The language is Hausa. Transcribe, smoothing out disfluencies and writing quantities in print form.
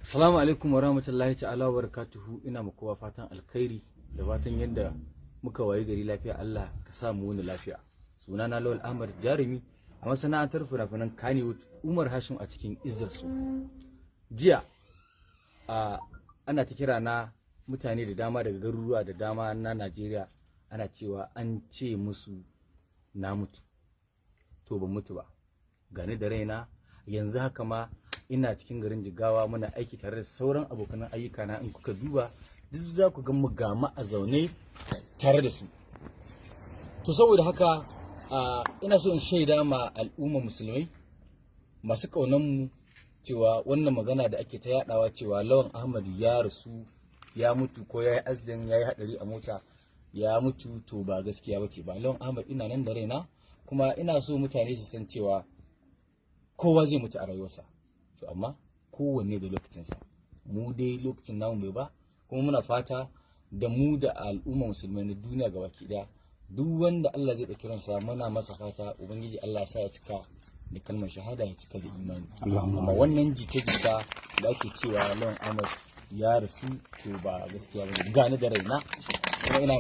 Assalamu alaikum wa rahmatullahi ta'ala wa barakatuhu. Ina muku kowa fatan alkhairi da fatan yadda muka wayi gari lafiya, Allah ka sa mu wani lafiya. Sunana Lawal Ahmad, jarumi a masana'antar fina-finan Kannywood, Umar Hashim a cikin Izzar Su. Jiya ana ta kira na, mutane da dama daga garuruwa da dama na Najeriya, ana cewa an ce musu na mutu. To, ban mutu ba. Gani da raina, yanzu haka ma ina cikin garin Jigawa, muna aiki tare da sauran abokan ayyuka na. In kuka duba duk za ku ga mu gama a zaune tare da su. To, saboda haka ina so in shaida ma al'umma musulmai masu ƙaunan mu cewa wannan magana da ake ta yadawa cewa Lawan Ahmad ya rasu, ya mutu, ko ya yi accident, ya yi hadari a mota ya mutu, to ba gaskiya bace ba. Lawan Ahmad ina nan da raina, kuma ina so mutane su san cewa kowa zai mutu a rayuwarsa, to amma kowanne da lokacinsa. Mu dai lokacin namu bai ba, kuma muna fata da mu da al'umma musulmai na duniya gabaki daya, duk wanda Allah zai ɗauki ransa, muna masa fata Ubangiji Allah ya sa ya cika da kalmar shahada, ya cika da imani. Amma wannan jita-jita da ake cewa Lawan Ahmad ya rasu, to ba gaskiya ba. Gani da raina, kuma ina